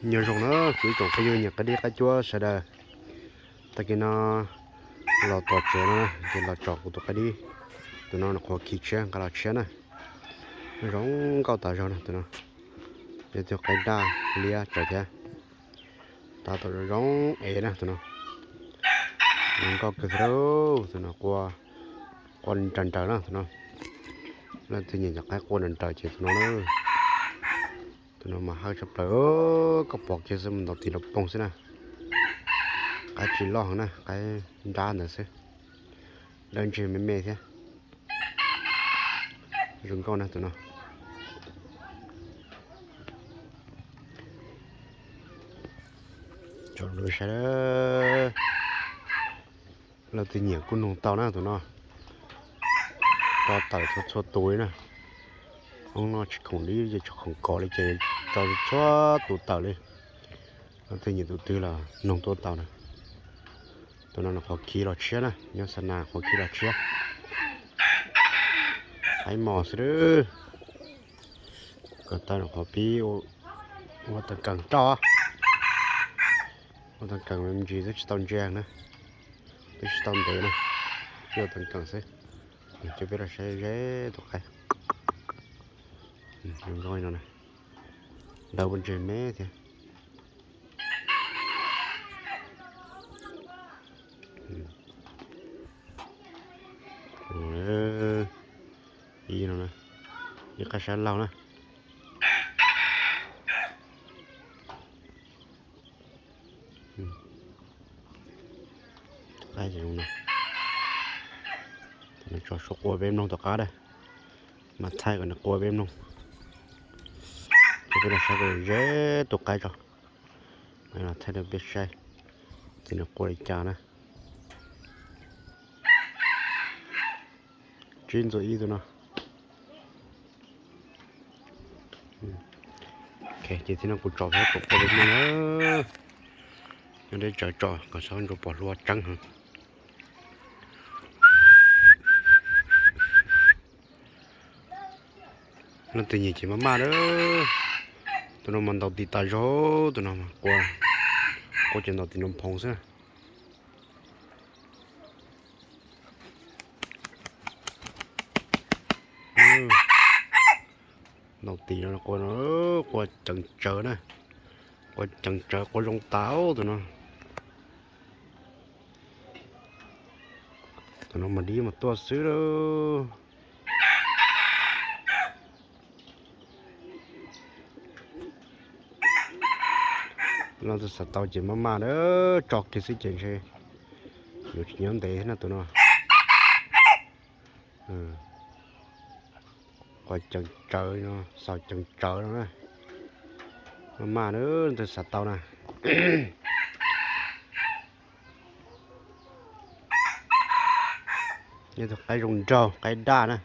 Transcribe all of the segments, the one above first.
Nyob zoo na kuv ib tsoom phooj ywg nyiam qaib dib qaib cuab sawv daws. Tag kis no los tom tsev no ces los tsom kuv tus qaib dib. Tus no nyuam qhuav khi tshiab nqa los tshiab na. Zoo nkauj tas zog na tus no. Yog tus qaib daj liab tsawv thiab. Tab tom zoo zoo es na tus no. Zoo nkauj kawg thiab tus no, qua nraws nraws na tus no. Leej twg nyiam cov qaib qua nraws nraws ces tus no na. Tus no mas hawj tshaj plaws, koj pom kiag xwb mus ntaus tim los poog xwb na. Qaib tsis loj heev na, qaib nrab ntawd xwb. Dawb ntseg me me thiab. Zoo nkauj na tus no. Tsom lus saib, leej twg nyiam kuj nug tau na tus no. Tso tawm txhua txhua tus li na. Hoob no tsis khoom dib ces tsis khoom kov li ces tso txhua tus tawm li. Leej twg nyiam tus twg los nug tuaj tau na. Tus no nyuam qhuav khi los tshiab na, nyob xa nas qhuav khi los tshiab. Qaib mos xwb. Kom tau nyuam qhuav pib ua tag kees rau. Ua tag kees me ntsis twb tsis tau ntsia na. Twb tsis tau ntev na. Pib ua tag kees xwb. Coj peb los saib ze tus qaib. Zoo nkauj no, dawb paug ntseg me thiab. Ib no, ib qab sab laug na. Tso suab qua peb mloog tom qab na. Mas thaij kom nws qua peb mloog. Ces peb los saib kom ze tus qaib tso. Los thaij rau peb saib ces nws qua li cas na. Tsib ntxuam ib tus no. Ces tib no kuv tso peb kom qua peb mloog na. Nyob deb tsawv tso kom saib ntsuas pom hlua tseeb heev. Leej twg nyiam ces maj maj lawm. Tus no mas ntaus tim tas zog, tus no mas qua, qua ces ntaus tim no phoov xwb. Ntaus tim no qua, qua ceev tsawv na. Qua ceev tsawv qua zoo tas tus no. Tus no mas dib mas tuaj xwb lauj. Leej twg xav tau ces maj maj na, tso kiag xwb ces ntshe yuav tsis nyob ntev thiab na tus no. Qua ceev tsawv no, xaus ceev tsawv no na. Maj maj na, leej twg xav tau na. Yog tus qaib zoo nraug, qaib daj na.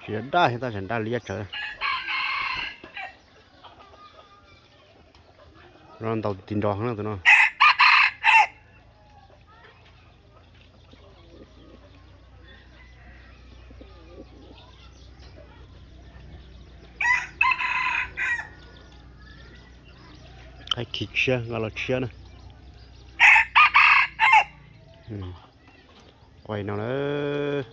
Tsis yog daj thiab, tab sis daj liab tsawv. Ntaus tim nrov heev na tus no. Qaib khi tshiab, nqa los tshiab na. Qua no lawm.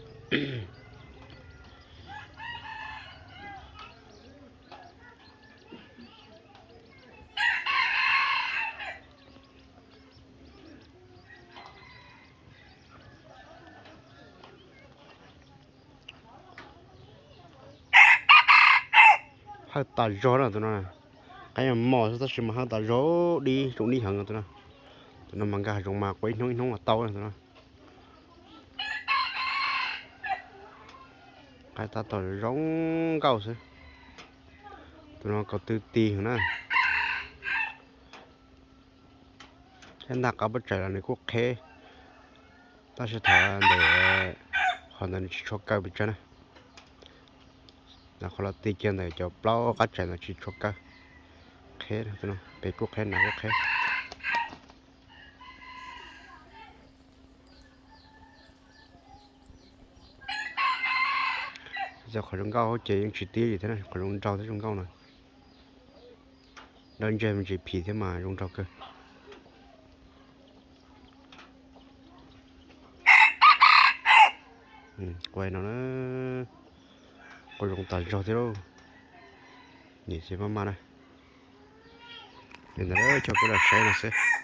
Hawj tas zog na tus no. Qaib mos xwb tab sis mas hawj tas zog, dib zoo dib heev tus no. Tus no mas nkag hav zoov mas qua ib hnub ib hnub mas tau tus no. Qaib tab tom zoo nkauj xwb. Tus no ko tw ti heev na. Thiab ntaj qab pob tsaig los nws kuj qheb, tab sis thaum ntawd qhov ntawd nws tsis tshua kaw pes tsawg na. Qhov los ti kiag ntawm cov plaub qab tsaig ntawd tsis tshua kaw. Qheb, pes kuj qheb, nas kuj qheb. Qhov zoo nkauj hauv ces yeej tsis tib li thiab, qhov zoo nraug thiab zoo nkauj no. Dawb ntseg me ntsis phim thiab mas zoo nraug kawg. Quaj no na, quaj zoo tas zog thiab lauj. Nim tsis maj maj na. Li ntawd coj peb los saib no xwb.